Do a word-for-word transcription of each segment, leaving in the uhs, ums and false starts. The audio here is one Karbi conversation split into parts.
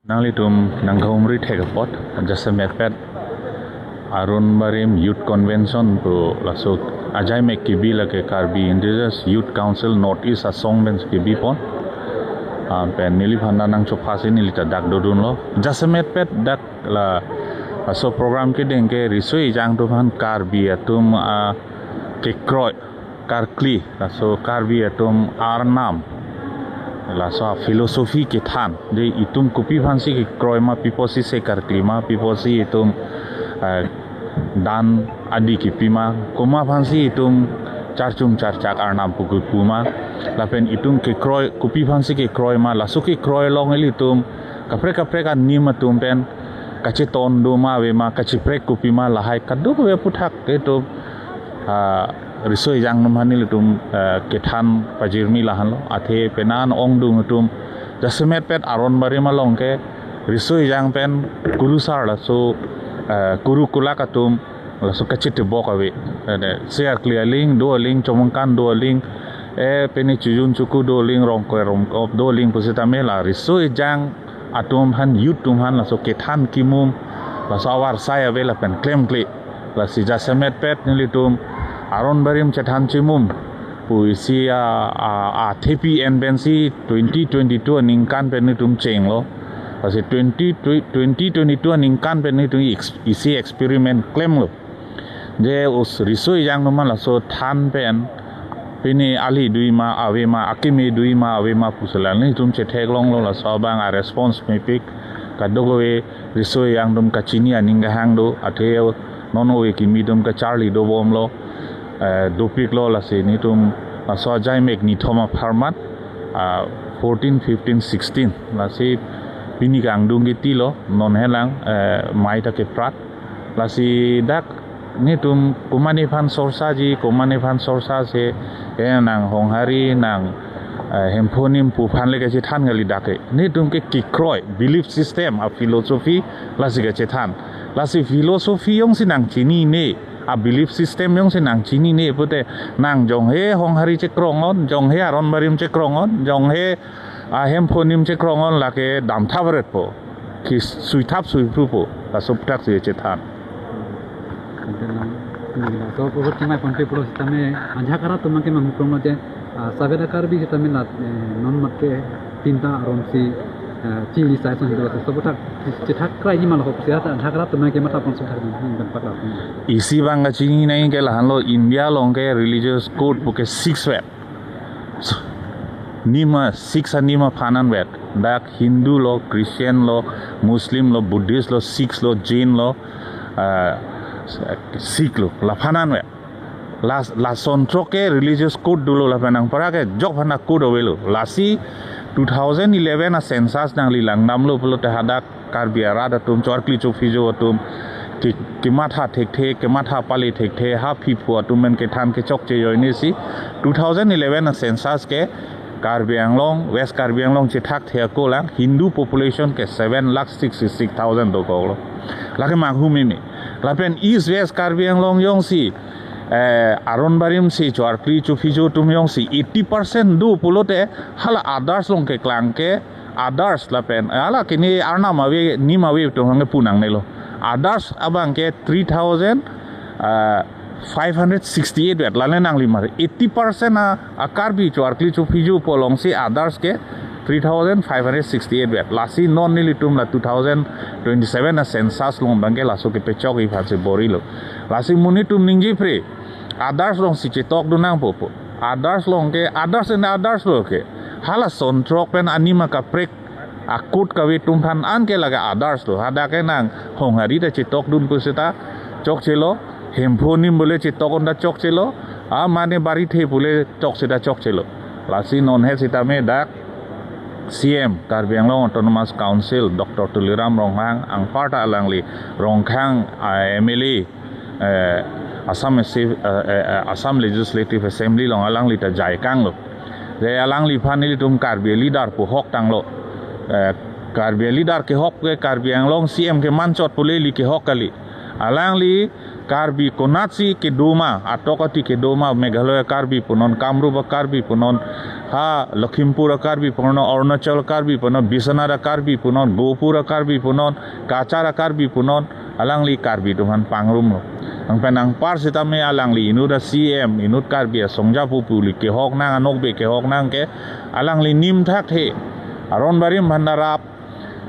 Nanglitum nangkahumri thek apot, jasemet pet Aron Barim Youth Convention pu laso ajaimek kebi lake Karbi Indigenous Youth Council North East asong pen kebi pon. Ah, pen neliphan ta nangchophasi neli ta dak dodunlo. Jasemet pet dak la laso program kedeng ke riso ejang atum aphan Karbi atum, ah, kekroi karkli, laso Karbi atum arnam, laso philosophy kethan. Je itum kopi aphansi kekroi ma, pi apotsi se karkli ma, pi apotsi itum, eh, dan adi kepi ma, komat aphansi itum charchung charchak arnam pu kepu ma, lapen itum kekroi, kopi aphansi kekroi ma, laso kekroi along ilitum kaprek kaprek anim atum pen kacheton do ma ave ma, kacheprek kopi ma, lahai kadokave aphuthak itum, ah, riso ejang atum aphan nelitum, ah, kethan pajirmi lahenlo. Athe penang ongdung atum jasemet pet Aron Barim along ke riso ejang pen kurusar laso, ah, kurukulak atum laso kachetebok ave. Ene, se karkli aling, do aling, chomangkan do aling, eh, pini chojun choku do aling, rongkoi rongkop do aling pusitame la riso ejang atum aphan, youth atum aphan laso kethan kimum, laso avarsai ave lapen klemkle. Lasi jasemet pet nelitum Aron Barim chethan chimum pu isi a, a, a thepi en pensi twenty twenty-two aningkan pen nelitum chenglo. Lasi twenty, twenty twenty-two aningkan pen nelitum ex-, isi experiment klemlo. Je us riso ejang atum aphan laso than pen pini ali dui ma ave ma, akeme dui ma ave ma pusi la nelitum chetheklonglo, laso abang a response mepik. Kadokave riso ejang atum kachini aning kehang do, athe non ove kimi atum kacharli dobomlo, eh, dopiklo. Lasi nelitum laso ajaimek nithom apharman, ah, fourteen, fifteen, sixteen, lasi pini kangdung ketilo, non helang, eh, mei ta keprat. Lasi dak nelitum komat aphan sorsaji, komat aphan sorsa se, eh, nang Honghari, nang, eh, Hemphu anim pu aphan le kachethan kali dak ke. Nelitum ke kekroi, belief system, a philosophy, lasi kachethan. Lasi philosophy jongsi nangchinine, a belief system jongsi nangchinine pute, nang jonghe Honghari chekrong-on, jonghe Aron Barim chekrong-on, jonghe a Hemphu anim chekrong-on lake damthapretpo, kisuithap suiphrupo, laso aphuthak si chethan. Ante nang, nang laso aphuthak chingvai ponpe pulo sitame ajahak arat atum ke manghupronglo je, ah, sabe da Karbi sitame la, eh, non mat ke tinta aron si, eh, chili sai son do, laso aphuthak chethak kraiji ma lo, ho sira ta ajahak arat atum ke matha pon aphuthak nang, nang dan pakla. Isi abang kachini nangji ke lahenlo, India along ke religious code pu ke six vet. So, nima six anima aphan anvet. Dak Hindu lo, Christian lo, Muslim lo, Buddhist lo, Sikhs lo, Jain lo, ah, Sikh lo, laphan anvet. La, lason throk ke religious code dolo, lapen anparke jok aphan a code avelo. Lasi two thousand eleven a census nangli langdamlo pulote hadak Karbi arat atum, choarkli chophijo atum, ke, kematha thekthe, kematha pali thekthe, ha phiphu atum pen kethan kechokche ajoine si two thousand eleven a census ke Karbi Anglong, West Karbi Anglong chethak the ako lang, Hindu population ke seven lakh sixty-six thousand dokoklo. Lake manghu meme. Lapen East West Karbi Anglong jongsi, eh, Aron Barim si choarkli chophijo atum jongsi eighty percent do pulote hala others along keklang ke others lapen, hala kini arnam ave, nim ave atum aphan ke pu nangnelo. Others abang ke three thousand, uh, five hundred sixty-eight vet, lale nangli mar. Eighty percent a, a Karbi choarkli chophijo pu alongsi others ke three thousand five hundred sixty-eight vet. Lasi non nelitum la two thousand twenty-seven a census along abang ke laso kepechokji aphansi borilo. Lasi monit atum ningjepre, others alongsi chetok dun nangpo pu. Others along ke, others and others lo ke. Halason throk pen anima kaprek akut kave atum aphan an ke lake others lo. Hadak ke nang Honghari ta chetok dun pusita chokchelo, Hemphu anim bole chetok un ta chokchelo, a mane Barithe bole chok sita chokchelo. Lasi non he sitame dak C M, Karbi Anglong Autonomous Council, Doctor Tuliram Ronghang, anparta alangli Rongkhang, ah, M L A, eh, Assam Assem-, eh, eh, eh, Assam Legislative Assembly along alangli ta jaikanglo. Je alangliphan nelitum Karbi leader pu hok tanglo. Eh, Karbi leader kehok ke Karbi Anglong C M ke manchot pule ili kehok kali. Alangli Karbi konatsi kedo ma, atok ati kedo ma, Meghalaya Karbi punon, Kamrup Karbi punon, ha Lakhimpur Karbi punon, Arunachal Karbi punon, Biswanath Karbi punon, Gopur Karbi punon, Cachar Karbi punon, alangli Karbi atum aphan pangrumlo. Nangpen anpar sitame alangli inut a-C M, inut Karbi asongja pu pu ili kehok nang, anokbe kehok nang ke, alangli nim thakthe. Aron barim aphan ta rap,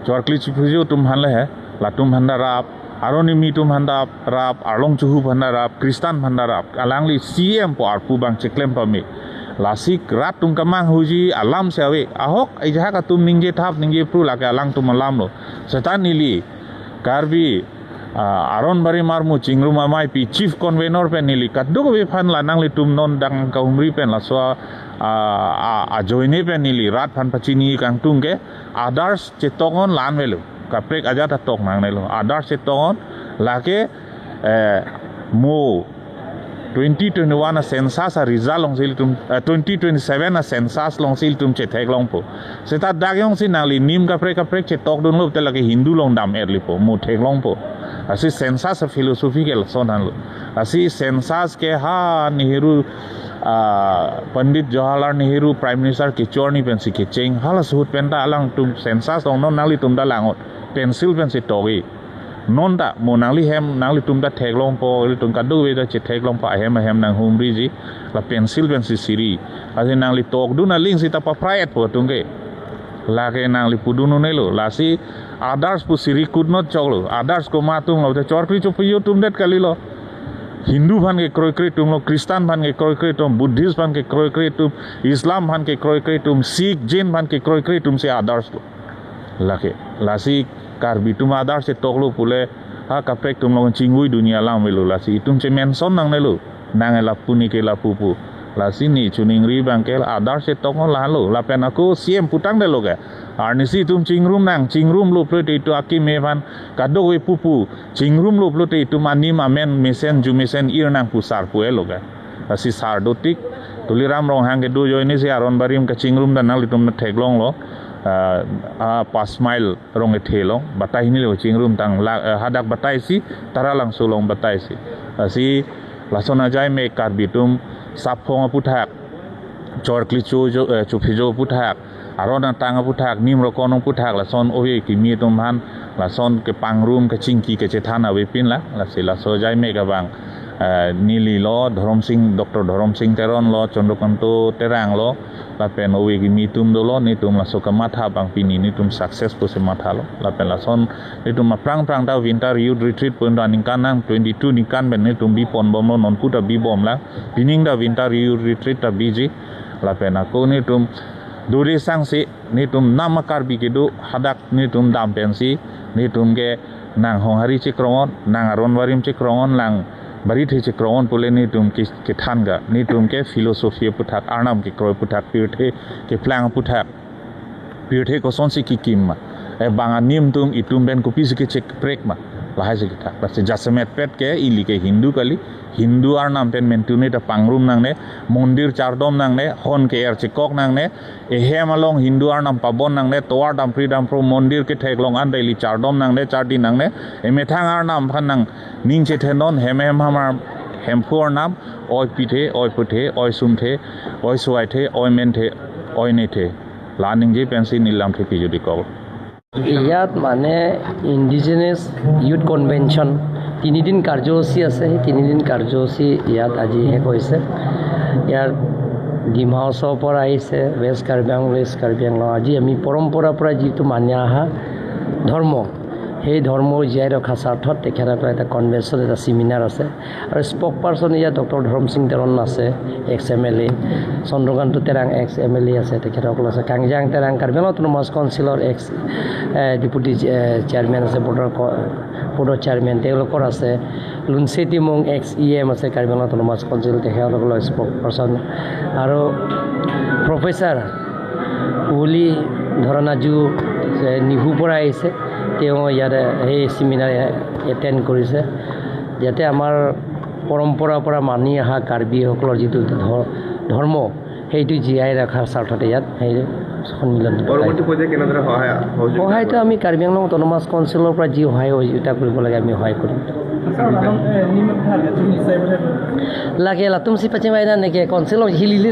Chorkli Chophijo atum aphan le he, latum aphan ta rap, Aron Kimi atum aphan ta rap, Arlong Chuhu aphan ta rap, Christian aphan ta rap, alangli C M pu arpu abang cheklem pame. Lasi rat atum kemanghuji alam si ave, ahok ejahak atum ningje thap ningje phru lake alangtum alamlo. Seta neli Karbi, ah, Aron barim armu chingrum amei pi chief convener pen neli kadokave aphan la nanglitum non dang kahumri pen laso a, a, ajoine pen neli rat aphan pachini kangtung ke, Aadharsh chetok non, la-an avelo. Kaprek ajat ta tok nangnelo. Aadharsh chetok non, lake, eh, mo twenty twenty-one a-census a-result alongsi ilitum, eh, twenty twenty-seven a-census alongsi ilitum chetheklongpo. Seta dak jongsi nangli nim kaprek kaprek chetokdunlo te lake Hindu along dam-et lipo, mo theklongpo. Lasi census a-philosophy ke lason anlo. Lasi census ke ha Nehru, ah, Pandit Jawaharlal Nehru Prime Minister kecho arni pensi kecheng, hala ahut pen ta alangtum census along non nanglitum ta lang-ot, pencil pensi tok-i. Non ta mo nangli hem, nanglitum ta theklongpo, ilitum kadokave ta chetheklongpo, ahem ahem nanghumriji, la pencil pensi siri. Lasi nangli tokdun aling sita paprai-etpo atum ke. Lake nangli pudun un-elo, lasi Aadharsh pu siri kut not choklo, Aadharsh komat atumlo, te Chorkli Chophijo atum det kalilo. Hindu aphan kekroikre atumlo, Christian aphan kekroikre atum, Buddhist aphan kekroikre atum, Islam aphan kekroikre atum, Sikh, Jain aphan kekroikre atumsi Aadharsh lo. Lake, lasi Karbi atum Aadharsh chetoklo pule, ha kaprek atum along chingvai dunia alam avelo, lasi itum che-mention nangnelo. Nang lapu ne ke lapu pu. Lasi ne choningri abang ke Aadharsh chetok non la-anlo. Lapen ako C M putangdetlo ke, arnisi itum chingrum nang, chingrumlo pulote itum akeme aphan kadokave pupu, chingrumlo pulote itum anim amen mesen ju mesen ir nang pu sar pu-etlo ke. Lasi sar dotik, Tuliram Ronghang kedo ajoinesi Aron barim kachingrum ta nanglitum theklonglo, ah, ah, Panch Mile arong kethe along, batai hinilo chingrum tang la, eh, hadak bataisi, Taralangso along bataisi. Lasi lason ajai me Karbi atum Saphong aputhak, Chorkli Cho-, Jo-, eh, Chophijo aputhak, Aron atang aputhak, Nim Rokon aputhak, lason ove kimi atum aphan, lason kepangrum kechingki kechethan avepin la, lasi laso ajai me abang, eh, nelilo, Dhorom Sing, Doctor Dhorom Sing Teron lo, Chandrakanta Terang lo, lapen ove kimi atum dolo, netum laso kamatha abang pini netum success pusi mathalo. Lapen lason netum aphrang aphrang ta Winter Youth Retreat pu aningkan nang twenty-two aningkan pen netum biponbomlo, nonpu ta bibomlang. Pining ta Winter Youth Retreat ta biji. Lapen ako netum dode sangse, netum nam a-Karbi kedo, hadak netum dam pensi, netum ke nang Honghari chekrong non, nang Aron barim chekrong non, nang Barithe chekrong non pule netum ke, kethan ga, netum ke philosophy aputhak, Arnam kekroi aputhak, pirthe keplang aputhak, pirthe kosonsi kekim ma, eh, bang anim atum itum pen kopisi kechekprek ma, lahaisi kethak. Lasi jasemet pet ke ili ke Hindu kali, Hindu Arnam pen mentune ta pangrum nangne, mondir chardom nangne, hon ke-er chekok nangne, ehem along Hindu Arnam pabon nangne, tovar dampri dampro, mondir ketheklong an ta ili chardom nangne, chardi nangne, emethang Arnam aphan nangning chethe non, hem hem hamar, Hemphu Arnam, oi pithe, oi puthe, oi sumthe, oi suaithe, oi menthe, oi nethe. La ningje pensi neli lamthe pijudikok. ইয়াত মানে indigenous youth convention তিনিদিন কাৰ্যসূচী আছে। সেই তিনিদিন কাৰ্যসূচী ইয়াত আজি শেষ হৈছে। ইয়াৰ ডিমা হাছাওৰ পৰা আহিছে, ৱেষ্ট কাৰ্বি আংলং, ইষ্ট কাৰ্বি আংলং। আজি আমি পৰম্পৰাৰ পৰা যিটো মানি অহা ধৰ্ম, সেই ধৰ্ম জীয়াই ৰখাৰ স্বাৰ্থত তেখেতৰ এটা কনভেনশ্যন, এটা ছেমিনাৰ আছে। আৰু স্পক পাৰ্চন ইয়াত ডক্টৰ ধৰম সিং তেৰণ আছে, এক্স এম এল এ, চন্দ্ৰকান্ত তেৰাং এক্স এম এল এ আছে, তেখেতসকল আছে। কাংজাং তেৰাং কাৰ্বি আংলং অট'নমাছ কাউন্সিলৰ এক্স, এ, ডেপুটি চে-, এ, চেয়াৰমেন আছে, বৰ্ডৰ ক-, বৰ্ডৰ চেয়াৰমেন তেওঁলোকৰ আছে। লুনচে টিমুং এক্স ই এম আছে কাৰ্বি আংলং অট'নমাছ কাউন্সিল, তেখেতসকলৰ স্পক পাৰ্চন। আৰু প্ৰফেচাৰ কুৱলী ধৰণাজু, এ, নিহুৰ পৰা আহিছে, তেওঁ ইয়াতে সেই ছেমিনাৰ এটেণ্ড কৰিছে। যাতে আমাৰ পৰম্পৰাৰ পৰা মানি অহা কাৰ্বিসকলৰ যিটো ধ-, ধৰ্ম, সেইটো জীয়াই ৰখাৰ স্বাৰ্থতে ইয়াত সেই সন্মিলন। পৰৱৰ্তী পৰ্যায়ে কেনেদৰে সহায় সহযোগিতা সহায়টো কৰা? আমি কাৰ্বি আংলং অট'নমাছ কাউন্সিলৰ পৰা যি সহায় সহযোগিতা কৰিব লাগে আমি সহায় কৰিম। ছাৰ, আদান, এ, নিম-, ভাল, এ, তুমি চাই পেলাই Lake latum si pachimai dan neke council hilili